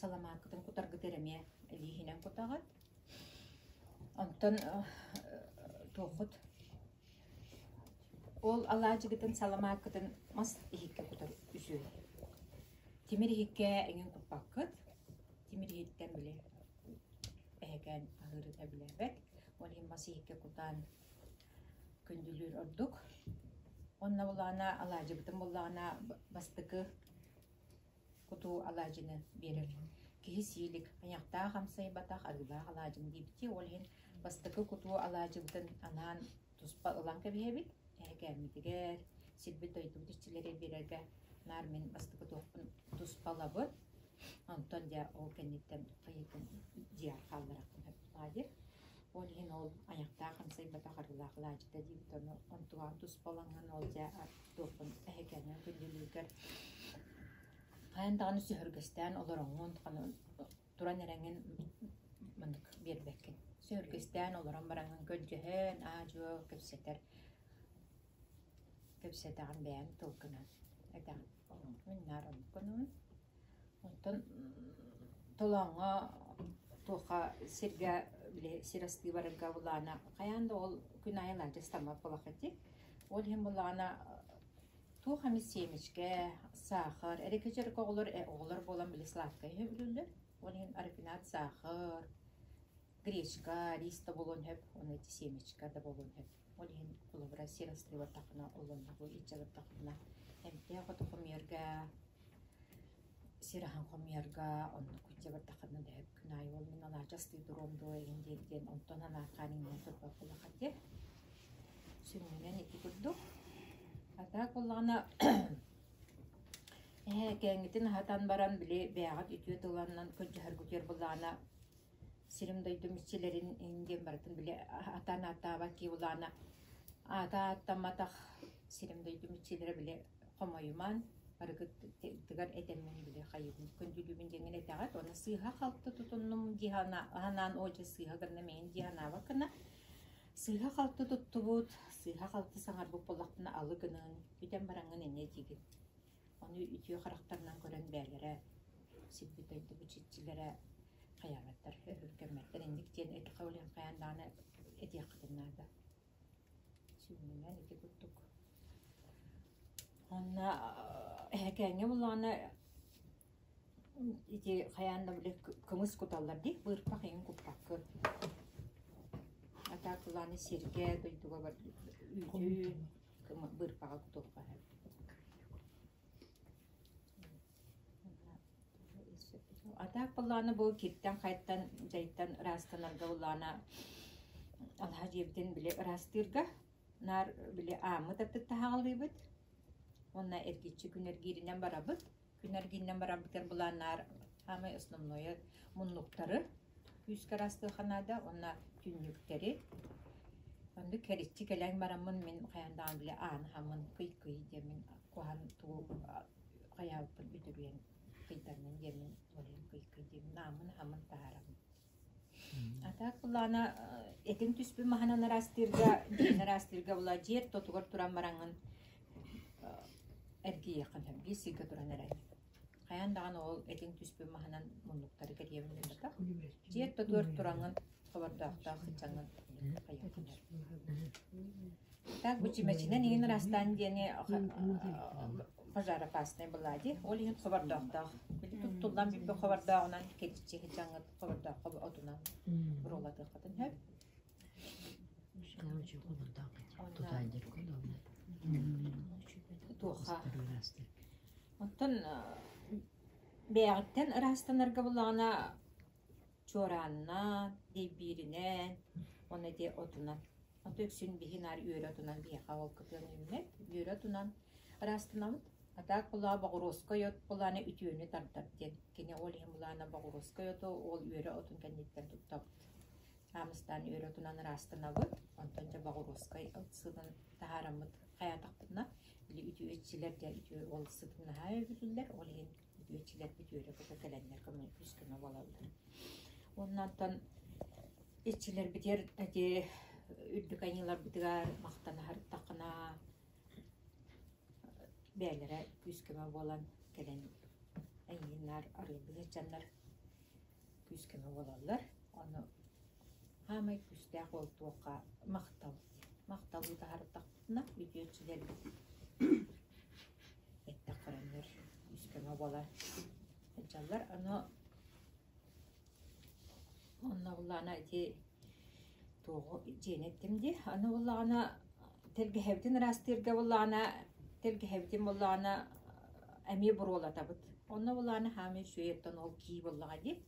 саламааккытын кутаргытыгар эмиэ илии иһинэн кутаҕыт онтон туоххут ол алаадьыгытын саламааккытын мас иһиккэ кутар үчүгэй тимир иһиккэ эҥин куппаккыт тимир иһиттэн били эһэкээн аһыырын сөбүлээбэт. Ол иһин мас иһиккэ кутаан күндүлүүр ордук. Онно буллаҕына алаадьыбытын буллаҕына бастакы кутуу алаадьыны биэрэр. Киһи сиилик, айахтаах амсайбатах арыылаах алаадьын диэбитии. Ол иһин бастакы кутуу алаадьыбытын анаан туспа ылан кэбиһэбит. Эһэкээммитигэр, сирбит дойдубут иччилэрэ биэрэргэ наар мин бастакы туохпун туспа ылабын. Онтон дьэ ол кэнниттэн хайыытын дьиэҕэр хааллараххын сөп баҕайы. Ол иһин ол айахтаах амсайбатах арыылаах алаадьыта диэбит ону онтугаҕын туспа ылаҥҥын ол дьэ туоххун эһэкээннэн күндүлүүргэр хайан даҕаны сөһүргэстээн олороҥҥун туран эрэҥҥин маннык биэрбэккин. Сөһүргэстээн олорон бараҥҥын көрдөһөн аа-дьуо кэпсэтэр кэпсэтэҕин бэйэҥ тылгынан этэҕин. Мин наар оннук гынабын. Онтон толооҥҥо туохха сиргэ били сир астыы барарга булаана хайаан да ол күн аайы алаадьы астаммат буолаххыт дии. Ол иһин буллаҕына туох эмит семечкэ, саахар, эрэкэ-дьэркэ оҕолор оҕолор буолан били сладкай сөбүлүүллэр. Ол иһин рафинад саахар, гречка, рис да буолуон сөп, уонна ити семечка да буолуон сөп. Ол иһин холобура сир астыы бардаххына, оллонноҕу илдьэ бардаххына эмтээх оту хомуйарга, сир аһын хомуйарга оннук илдьэ бардаххына да сөп. Күн аайы ол мин алаадьы астыы туруом дуо игин диэн диэн онтон анаахаан иҥнэн турбат буоллахха дии. Сүнньүнэн ити курдук. А так буоллаҕына эһээкээҥҥитин аһатан баран били бэйэҕит үтүө тылынан көрдөһөргүтүгэр буоллаҕына сирим дойдум иччилэрин иһин диэн барытын били атаан ааттаабат киһи булаана аата ааттамматах сирим дойдум иччилэрэ били хомойуман барыгытыгар этэммин били хайыыбын күндүлүүбүн диэҥҥин этэҕит уонна сыыһа-халты тутуннум дии санаан оо дьэ сыыһа гынна миигин дии санаабаккына сыыһа-халты туттубут сыыһа-халты саҥарбыт буоллахпына алы гыныҥ бүтэн бараҥҥын инньэ диигин ону үтүө харахтарынан көрөн бэйэлэрэ сирбит дойдубут иччилэрэ хайаабаттар, өһүргэммэттэр инник диэн этиэххэ үлэһин хайаан даҕаны этиэххитин наада. Сүнньүнэн ити курдук. Уонна эһэкээҥҥэ буллаҕына ити хайаан да били кымыс куталлар дии, быырпах иҥин куппаккын. Атаакылааны сиргэ, дойдуга бар үүтү быырпаҕа кутуохха сөп. Атаак былаана бу киртэн-хайтан, дьайтан ыраастанарга былаана алаһа дьиэбитин били ыраастыырга наар били ааммыт аттыттаһаҕалыыбыт уонна эргиччи күн эргииринэн барабыт. Күн эргииринэн барарбытыгар былаан наар саамай основное муннуктары күүскэ ыраастыахха наада уонна түннүктэри. Оннук кэриччи кэлэн бараммын мин хайаан даҕаны били ааны аһаммын кый-кый диэммин куһаҕан тугу хайаабыппын үтүрүйэн кыйданнын диэммин олуйан кый-кый диэммин ааммын аһаммын таһаарабын. А так былаана этиҥ түспүт маһынан ыраастыырга дьиэни ыраастыырга була дьиэ ортотугар туран бараҥҥын эргийиэххин сөп биир сиргэ туран эрэн. Хайаан даҕаны ол этиҥ түспүт маһынан муннуктары кэтиэбин диэбэтэх. Дьиэ ортотугар тураҥҥын хобордоохтоох сыччаҥҥын хайыаххын сөп. Так бу чүмэчинэн иҥин ыраастаан диэни пожароопасный была дии. Ол иһин хобордоохтоох. Били туттуллан бүппүт хобордооҕунан кэтиччи сыччаҥҥыт хобордооххо отунан буруолатыаххытын сөп. Туоха. Оттон бэйэҕиттэн ыраастанарга буллаҕына чуораанынан, дэйбииринэн, уонна ити отунан. Ото үксүн биһи наар үөрэ отунан биһиэхэ ол кытыан үүммэт. Үөрэ отунан ыраастанабыт. А так булаа боҕуруоскай от булаана үтүөнү тардар диэн. Кини ол иһин булаана боҕуруоскай оту ол үөрэ отун кэнниттэн туттабыт. Аамыстаан үөрэ отунан ыраастанабыт. Онтон дьэ боҕуруоскай от сытын таһаараммыт хайаатахпытына били үтүө иччилэр дьэ үтүө ол сытын наһаа өйбүтүллэр. Ол иһин үтүө иччилэрбит үөрэ-көтө кэлэннэр көмө күүс-көмө буолаллар. Уонна онтон иччилэрбитигэр ити үрдүк айыыларбытыгар махтана сырыттаххына бэйэлэрэ күүс-көмө буолан кэлэн эйииннэр арыаллыы сылдьаннар күүс-көмө буолаллар. Ону саамай күүстээх ол туохха махтал диэн. Махталы таһаартахпытына үтүө иччилэрбит эттэх көрөннөр күүс-көмө буола сылдьаллар. Ону онно буллаҕына ити туоҕу дьиэни эттим дии. Аны буллаҕына тэлгэһэбитин ыраастыырга буллаҕына тэлгэһэбитин буллаҕына эмиэ буруолатабыт. Онно буллаҕына хаамыы үчүгэй оттон ол кии буоллаҕа дии.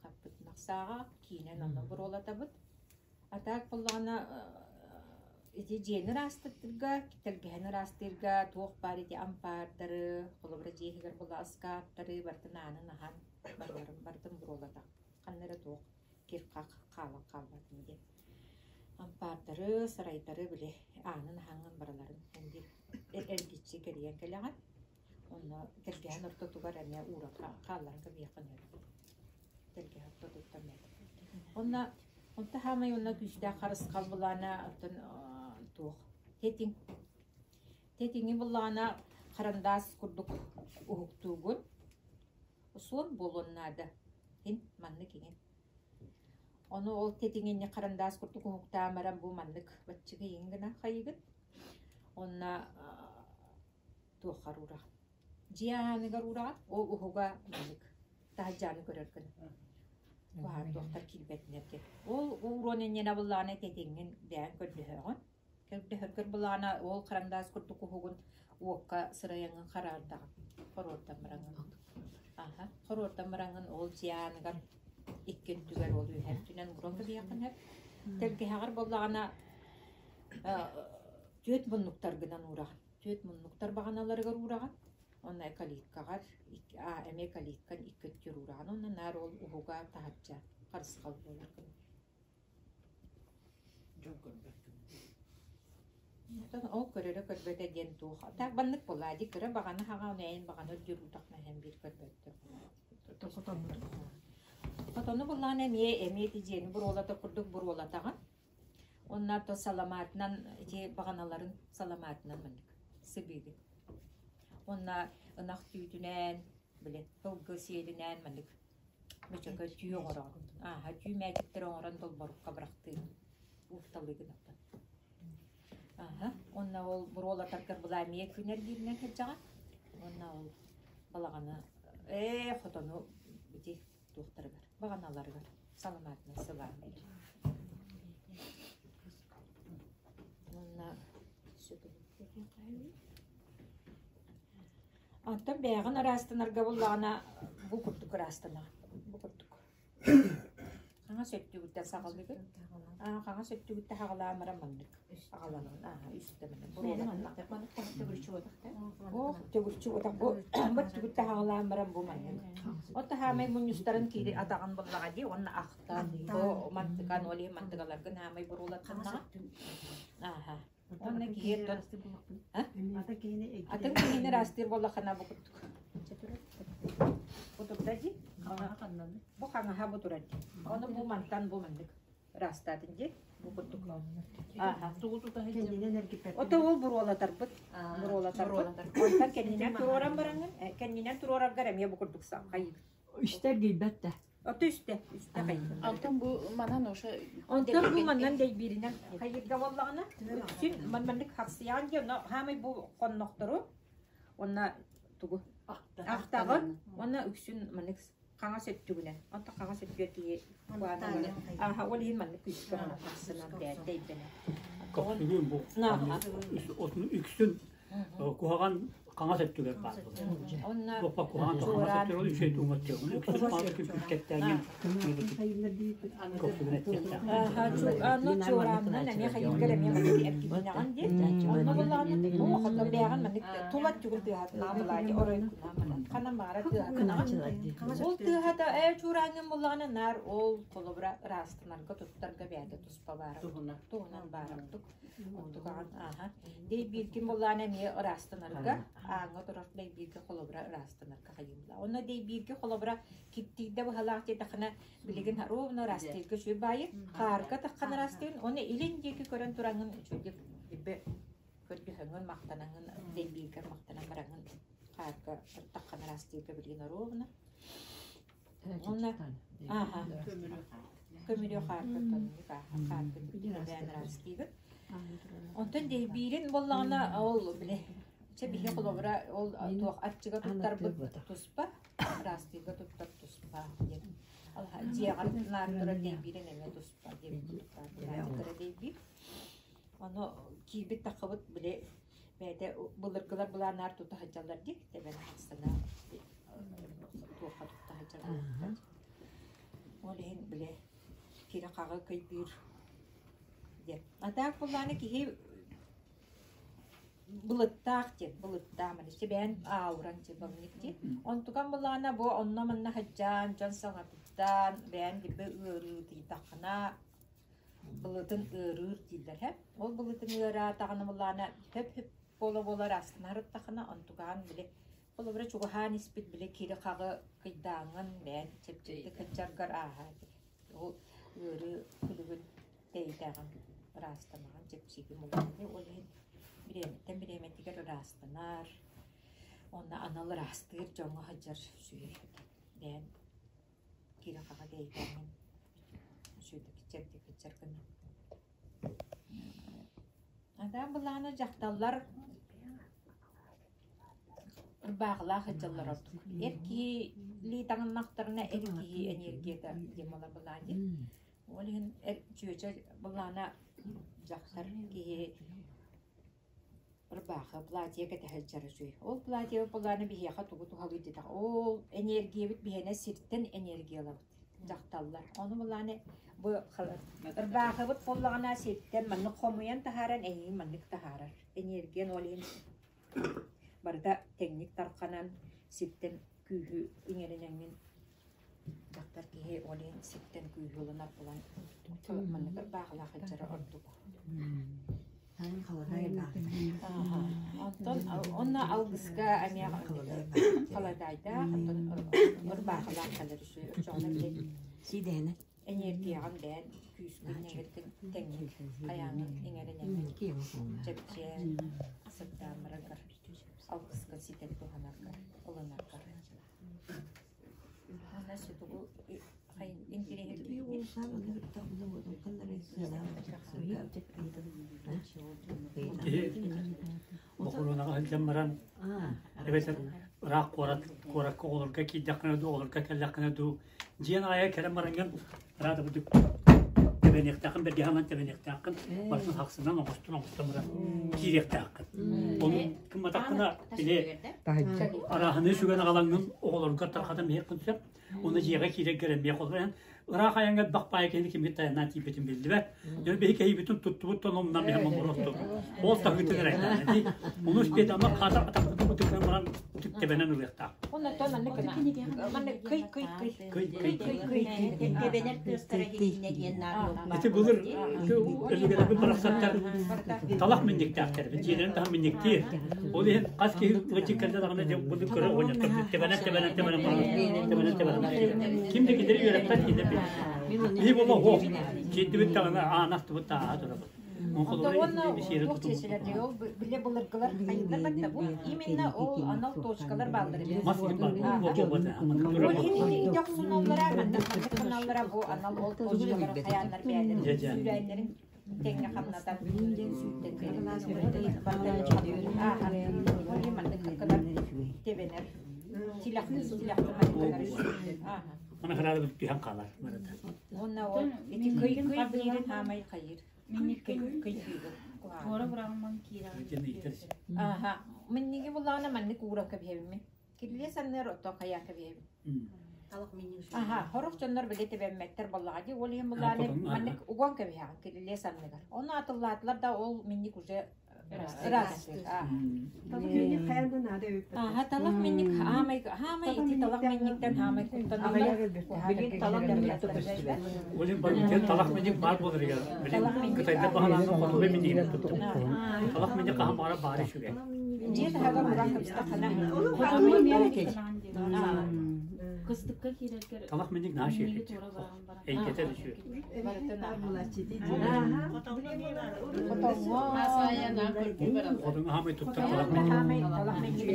Хаппыт махсааҕа киинэн онно буруолатабыт. А так буоллаҕына ити дьиэни ыраастыырга, тэлгэһэни ыраастыырга туох баар ити ампаардары, холобура дьиэ иһигэр буолла ыскааптары барытын аанын аһан барыларын барытын буруолата. Ханна эрэ туох кир-хах хаалан хаалбатын диэн. Ампаардары, сарайдары били аанын аһаҥҥын барыларын биир эргиччи кэрийэн кэлэҕин. Онно тэлгэһэн ортотугар эмиэ уура хаалларан кэбиһиэххин сөп. Тэлгэһэ ортотуттан Онно онто хаамай уонна күүстээх харысхал былаана оттон туох тэтиҥ. Тэтиҥи былаана харандаас курдук уһуктуугун. Суон буолуон наада. Ин маннык иҥин. Ону ол тэтиҥинни харандаас курдук уһуктаан баран бу маннык баччыгыйын гына хайыгын. Онно туоххар уураҕын. Дьиэ ааныгар уураҕын, ол уһуга маннык таһырдьааны көрөр гына. Куһаҕан туохтар киирбэтинэр диэн. Ол ууруон иннинэ буллаҕына тэтиҥҥин бэйэҥ көрдөһөҕүн. Көрдөһөргөр былаана ол харандаас курдук уһугун уокка сырайаҥҥын хараардаҕын. Хоруордан бараҥҥын. Аха, хоруордан бараҥҥын ол дьиэ ааныгар икки өттүгэр ол үөһэ өттүнэн ууран кэбиһиэххин сөп. Тэлгэһэҕэр буоллаҕына түөрт муннуктаргынан уураҕын. Түөрт муннуктар баҕаналарыгар уураҕын. Уонна калиткаҕар эмиэ калиткан икки өттүгэр уураҕын. Уонна наар ол уһуга таһырдьа харысхал буолар гына. Дьон көрбөт Оттон ол көрөрө көрбөтө диэн туох так баннык буолаа дии кыра баҕана хаҕа онайын баҕана үрдүр утахна иһэн биир көрбөттөр. Хотону буллаҕына эмиэ эмиэ ити дьиэни буруолата курдук буруолатаҕын. Уонна то саламаатынан ити баҕаналарын саламаатынан маннык сыбыыгын. Уонна ынах түүтүнэн, били сылгы сиэлинэн маннык Мөчөкө түү оҥороҕун. Ааһа түү мээчиктэри оҥорон долборукка бырахтыыр. Уурталыыгын оттон. Ааһа уонна ол буруолатаргар былаамыйа күн эргииринэн сылдьаҕын. Уонна ол балаҕаны ээ хотону ити туохтарыгар баҕаналарыгар саламаатынан сылаан биэр. Уонна Онтон бэйэҕин ыраастанарга буллаҕына бу курдук ыраастанаҕын. Бу курдук. Хаҥас өттүгүттэн саҕалыыгын. Аа, хаҥас өттүгүттэн саҕалаан баран маннык аҕаланыгын. Аа, үстэ маннык буруолатына. Ох, төгүрүччү утах бу бу өттүгүттэн саҕалаан баран бу маннык. От хаамай мунньустарын киири атаҕын буллаҕа дии уонна ахтан бу мантыкан ол иһин мантыгаларгын хаамай буруолаттаннаҕа. Ааха. Уонна киһи оттон атын киһини ыраастыыр буоллаххына бу курдук. Бу турда дии. Бу хаҥаһа бу турар дии. Ону бу мантан бу маннык ыраастаатын дии. Бу курдук. Ото ол буруолатарбыт. Буруолатарбыт. Онтон кэннинэн туруоран бараҥҥын, кэннинэн туруораргар эмиэ бу курдук хайыыр. Үстэ эргийбэт да. Ото үстэ, үстэ хайыыр. Алтан бу манан оша Онтон бу маннан дэйбииринэн хайыырга буоллаҕына, үксүн маннык хахсыйаҕын дии, онно хаамай бу хоннохтору уонна тугу ахтаҕын уонна үксүн маннык хаҥас өттүгүнэн. Онтон хаҥас өттүгэр киһи Аха, ол иһин маннык күүскэ хахсынан дэйбэнэ. Көхсүгүн бу үксүн куһаҕан хаҥас өттүгэр баар Онно Лоппа куһаҕан хаҥас өттүгэр ол үчүгэй туҥат диэн. Үксүн хаҥас өттүгэр көхсүгүн эттиэхтээх. Аны чуораанынан эмиэ хайыыргар эмиэ маннык эргитинэҕин диэн. Онно буллаҕына хотон бэйэҕин маннык тула өттүгүн тыаһатынаҕын былаадьы оройкунаан ханан баҕара тыаһатынаҕын. Ол тыаһата ээ чуорааҥҥын буллаҕына наар ол холобура ыраастанарга туттарга бэйэтэ туспа баара. Туһунан баара ордук. Онтукаҕын ааһа. Дэйбииргин буллаҕына эмиэ ыраастанарга ааҥҥа турар дэйбииргэ холобура ыраастанарга хайыылла. Онно дэйбииргэ холобура киптиирдэ быһалаах диэтэххинэ билигин ровно ыраастыырга үчүгэй баайы хаарга таххан ыраастыырын уонна илин диэки көрөн тураҥҥын үчүгэйдик диббэ көрдөһөҥҥүн махтанаҥҥын дэйбииргэр махтанан бараҥҥын хаарга таххан ыраастыырга билигин ровно уонна ааха көмүрүө хаарга тоннук ааха хаарга бээн ыраастыыгын онтон дэйбиирин буоллаҕына ол били чэ биһи холобура ол туох аччыга туттарбыт туспа ыраастыырга туттар туспа диэн дьиэҕэр наар турар дэйбиирин эмиэ туспа диэн кыра дэйбиир ону киирбит таххыбыт били бэйэтэ былыргылар былаанаар тута сылдьаллар дии тэбэн ахсына туохха тутта сылдьаллар ол иһин били кири хаҕы кыйдыыр диэн а так былааны киһи Былыттаах диэн, былыттаах маны сибээн аалран тибамник дии. Онтукан былаана бу онно-манна сылдьан, дьон саҥатыттан бэйэн дибэ ыарыы тыйдаххына былытын ыарыыр дииллэр һэ. Ол былытын ыараатаҕына былаана хөп-хөп буола-буола ыраастана онтукаан били холобура чугаһаан испит били кири-хаҕы кыйдааҥҥын бэйэн чэпчэкитик сылдьаргар ааһа ол ыарыы күлүгүн тэйитэҕин ыраастанаҕын чэпчиигин булаҕын ол иһин бириэмэттэн бириэмэтигэр ыраастанар уонна анал ыраастыыр дьоҥҥо сылдьар үчүгэй бэйэн кири-хаҕа тэйитэҥҥин үчүгэй. чэбдик сылдьар гына. Адаан былаана дьахталлар ырбаахылаах сылдьаллар ордук. Эр киһи илии таҥыннахтарына эр киһи энергията диэн буолар былаан дии. Ол иһин эр чүөчэ былаана дьахтар киһи ырбаахы платье кэтэ сылдьар үчүгэй. Ол платье былаана биһиэхэ тугу туһалыыр диэтэх ол энергиябыт биһиэнэ сиртэн энергия ылабыт дьахталлар. Ону былааны бу ырбаахыбыт буоллаҕына сиртэн маннык хомуйан таһааран эйигин маннык таһаарар. Энергиян ол иһин барыта тэҥник тарханан сиртэн күүһү иҥэринэҥҥин дьахтар киһи ол иһин сиртэн күүһү ылынар булан маннык ырбаахылаах сылдьара ордук. Онтон онно алгыска эмиэ халадаайдаах, онтон ырбаахылаах кэлэр үчүгэй. Оччоҕуна били энергияҕын бэйэн күүскүн иҥэргин тэҥник хайааҥҥын иҥэринэҥҥин чэпчээн сырдаамыраргар алгыска ситэн туһанаргар ылынаргар. Уонна сүтүгү Киһи бохуруонаҕа сылдьан баран эбэтэр ыраах куорат куоракка оҕолорго киирдэххинэ дуу, оҕолорго кэллэххинэ дуу, дьиэн аайы кэлэн бараҥҥын ыраата бурдук тэбэниэхтээххин, бэргэһэ тэбэниэхтээххин, барытын хахсынан оҥостон оҥостон баран киириэхтээххин. Ону гымматаххына били арааһыныы сүгэн аҕалаҥҥын оҕолоргор тарҕатан биһиэххин сөп. Уонна дьиэҕэ киирэргэр эмиэ холбоон ыраах айаҥҥа элбэх баайы киһини кимҥит тайаннаан тиийбитин биллибэт. Дьон биһи кэһиибитин туттубут тономунан биһи моҥгуруохтук. Ол таһыытын эрэйдээн дии. Ону успеть ама хаатар атахпытын бутуккан баран түктебенен ылыахтаах. Оннотон маннык маннык кый кый кый Кый кый кый кый Тэбэнэр тыастара иһитиннэ диэн наар Ити былыр өлүгэлэрбит барахсаттар талах минниктээхтэр. Дьиэлэрин таһын минниктиир. Ол иһин хас киһи ыалдьыт кэллэ даҕаны дьэ былыр көрө оҕонньоттор тэбэнэн тэбэнэн тэбэнэн баран тэбэнэн тэбэнэн ким да кинилэри үөрэппэт кинилэр биһи буолла оһуох киирдибит даҕаны аан астыбыт да ааһа турабыт. Уонна туох чечилэр ол биле былыргылар хайыннар батта бу именно ол анал точкалар бааллар эбит. Мас иһин бар Ол иһин ити охсуналлара маннык маннык гыналлара бу анал ол точкалар хайааннар бэйэлэрин сүүрээннэрин тэҥҥэ хамнатан сүүттэн Ол иһин маннык кынар тэбэнэр тилэхтин тилэхтин маннык гынар Аны хараары түһэн хаалар барыта. Уонна ол ити кый кый диирин хаамай хайыр. Туора быраҕыммын киирэҕин. Ааха, минниги буллаҕына маннык уура кэбиһэбин. Кирилиэ санныар ото хайаа кэбиһэбин. Аха, хорох дьоннор билэ тэбэммэттэр буоллаҕа дии. Ол иһин буллаҕына маннык уган кэбиһэҕин кирилиэ санныгар. Ону атыллаатылар да ол минник уже ыраас. Аха, талах минник хаамай хаамай ити талах минниктен хаамай куттаналлар. Билин талах минник көстүбэт. Олин бар талах минник бар болар егер. Билин Кытайда баһалааны хотуга миннигинен туттум. Талах минник хаһан баара баары үчүгэй. Дьиэ таһыгар уран кыбыстаххына. Кыстыкка киирэргэр Талах минник наша минниги туора быраҕан баран. Эйгэтэ düşüyor. Хотуҥа хаамай туттар талах минник.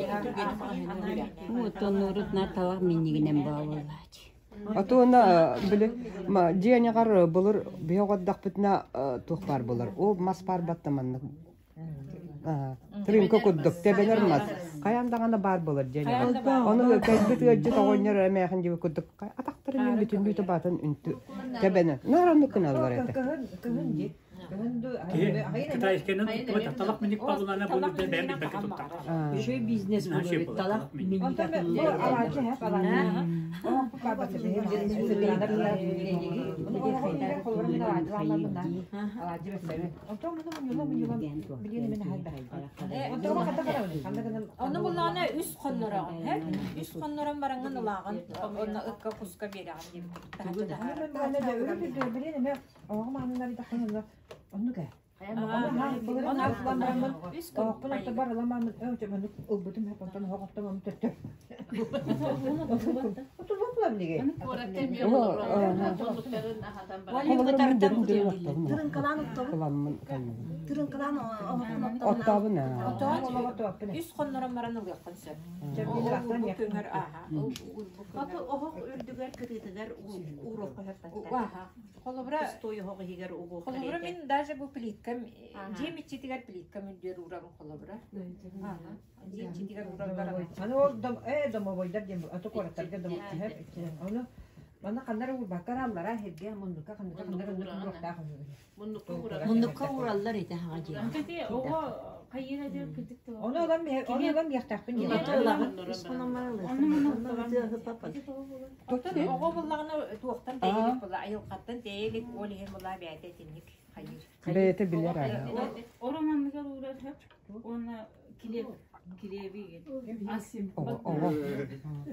Тоннуурутна талах миннигинен баалалаач. Отуона били дьиэниҕэр былыр биһи оҕордохпутуна туох баар буолар ол мас баар батта маннык Тырыыҥка курдук тэбэнэр мас хайаан даҕаны баар буолар дьиэниҕэр ону кэлбит ыалдьыт оҕонньор эмээхин диэбит курдук атахтарын бүтүннүү баатын үнтү тэбэнэ наар оннук гыналлар этэ Китайскайынан туттубат талах минник павлана бу үрдэ бэйэм билбэккэ туттар. Еще бизнес буолар талах минник Ону буллаҕына үс хоннороҕун, үс хоннорон бараҥҥын ылааҕын, онно ыкка куска биэрэҕин диэбит. Оһохпун оттобор ыламаммын өҥчөмөнүк ылбытым онтон оһох оттомом төттөр. Отулуох була билиги. Тырыҥкалаан оттобун. Тырыҥкалаан оһохпун Оттообун Үс хоннорон баран ылыаххын сөп. Көҥөр ааһа. Аты оһох үрдүгэр кытыытыгар ууруохха сөп Ааһа. Холобура, Пустой оһох иһигэр угуохха холобура мин даже бу плиткам дьиэм иччитигэр плиткам үрдүгэр уурабын холобура. Ааһа. Дьиэ иччитигэр ууран баран. Аны ол дом э домовойдар диэн аты куораттарга дом ону манна ханнара уурбакка аллара сиргэ муннукка ханныка ханнара уруохтаах Муннукка уураллар ити хаҥа дьиэ. Оҕо хайыра диэн кырдьык Ону ылан ону ылан миэхтээхпин диэн. Оттон оҕо буллаҕына туохтан тэйэлик була айылҕаттан тэйэлик ол иһин була бэйэтэ итинник хайыыр. Бэйэтэ билэр аа. Ороманныгар уурар хөп уонна килиэп килиэби Оҕо оҕо.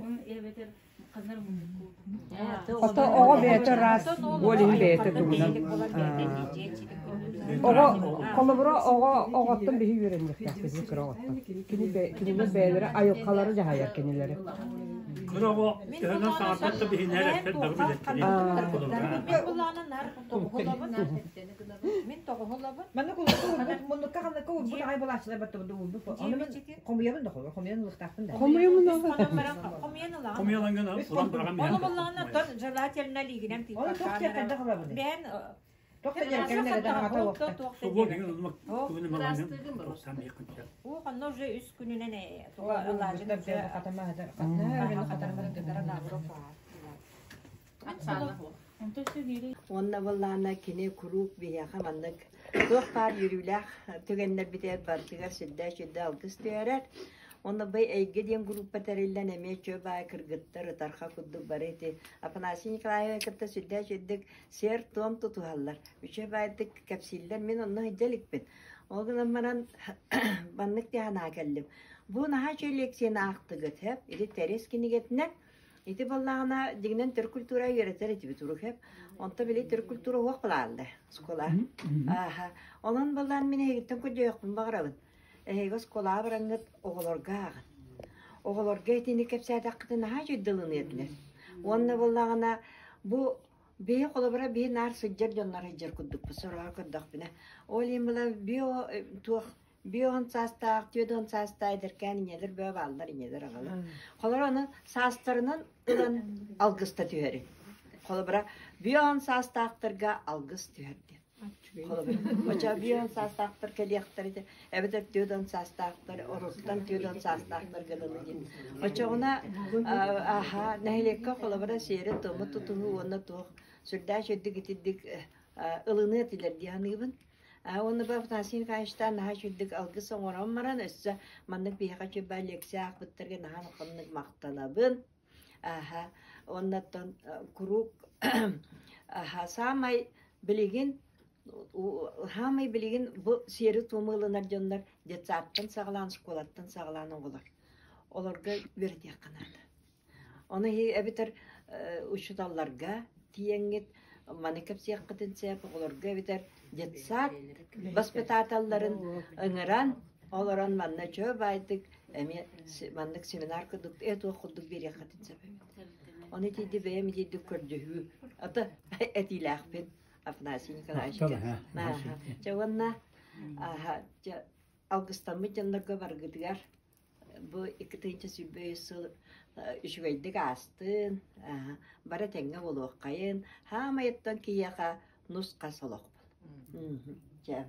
Оны эбэтэр ханар муннукку. Ото оҕо бэйэтэ раз ол иһин бэйэтэ тугунан. Оҕо холобура оҕо оҕоттон биһи үөрэниэхтээхпит бу кыра оҕоттон. Кини кинилэр бэйэлэрэ айылҕалары дьаһайар кинилэри. Кыра оҕо төһөнөн саҥарбат да биһинээр эппэт бары билэттэрин. Мин булаана нар тоҕуһулабын. Мин тоҕуһулабын. Манна куллуку муннукка ханнакка урбут аҕай балааччылар баттабыт уурбут. Ону мен хомуйабын да хомуйан ылыахтаахпын да. Хомуйан Хомуйан ылаҕын. Хомуйалаҥҥын ылан быраҕан Ону буллаҕына оттон желательно лиигинэн Ону туох диэн хайдах ылабыный? Бэйэн Туох да диэн кэмнэрэ да аҕата уохта. Собуо деген ылмак күнү маланын тохсан миэххинчэ. Уу ханна уже үс күнүнэн туга ылаажын уже Уонна буоллаҕына кини куруук биһиэхэ маннык туох баар үөрүүлээх түгэннэрбитигэр барытыгар сүрдээх-сүрдээх алгыс түһэрэр. Уонна бу Эйгэ диэн группа тэриллэн эмиэ чөө баай кыргыттар ытарха курдук бары ити Афанасий Николаевы кытта сүрдээх үрдүк сиэр-туом тутуһаллар. Үчүгэй баайдык кэпсииллэр. Мин онно сылдьа иликпин. Ол гынан баран маннык дии санаа кэллим. Бу наһаа үчүгэй лекцияны аахтыгыт, һэп? Ити Тэрис кинигэтинэн Ити буоллаҕына, дьиҥинэн төрүт культура үөрэтэр этибит уруһуйап. Онто били төрүт культура уох былаалла оскуола. Ааха. Онон былаан мин эһигиттэн көрдөһүөхпүн баҕарабын. Эһиги оскуолаҕа бараҥҥыт оҕолорго ааҕын. Оҕолорго итини кэпсээтэххитинэ наһаа үчүгэй ылыныа этилэр. Уонна буоллаҕына бу биһи холобура биһи наар сылдьар дьоннор сылдьар курдукпут сороҕор көрдөхпүнэ. Ол иһин была био туох 50 саастаах, 40 саастаах эдэркээн ийэлэр бөҕө бааллар, ийэлэр аҕалар. Холобура, аны саастарынан ылан алгыста түһэри. Холобура, 50 саастаахтарга алгыс түһэр диэн. Холобура, оччо 50 саастаахтар кэлиэхтэр этэ, эбэтэр 40 саастаахтар, оруттан 40 саастаахтарга дылы диэн. Оччоҕуна аха, нэһилиэккэ холобура сиэри-туому тутуһуу уонна туох сүрдээх үрдүк итирдик ылыныа этилэр дии саныыбын. Уонна бу Афанасий Николаевичтаан наһаа үчүгдүк алгыс оҥорон баран, өссө маннык биһиэхэ үчүгэй лекция аахпыттарга наһаа улаханнык махтанабын. Аха, уонна оттон куруук аха, саамай билигин саамай билигин бу сиэри-туому ылынар дьоннор детсадтан саҕалаан, школаттан саҕалаан оҕолор. Олорго үөрэтиэххэ наада. Ону эбэтэр учууталларга тиийэҥҥит маны кэпсиэххитин сөп, оҕолорго эбэтэр детсад воспитателларын ыҥыран олорон манна чөө баайдык эмиэ маннык семинар курдук туох курдук биэриэххитин сөп эбит. Ону итиди бэйэм итидик көрдөһүү ата этиилээхпин Афанасий Николаевичка. Чэ уонна алгыстаммыт дьоннорго баргытыгар Бу 2023 сыл үчүгэйдик аастын, бары этэҥҥэ буолуоххайын, хаамайыттан киһиэхэ нус-хас олохпун. Чэ.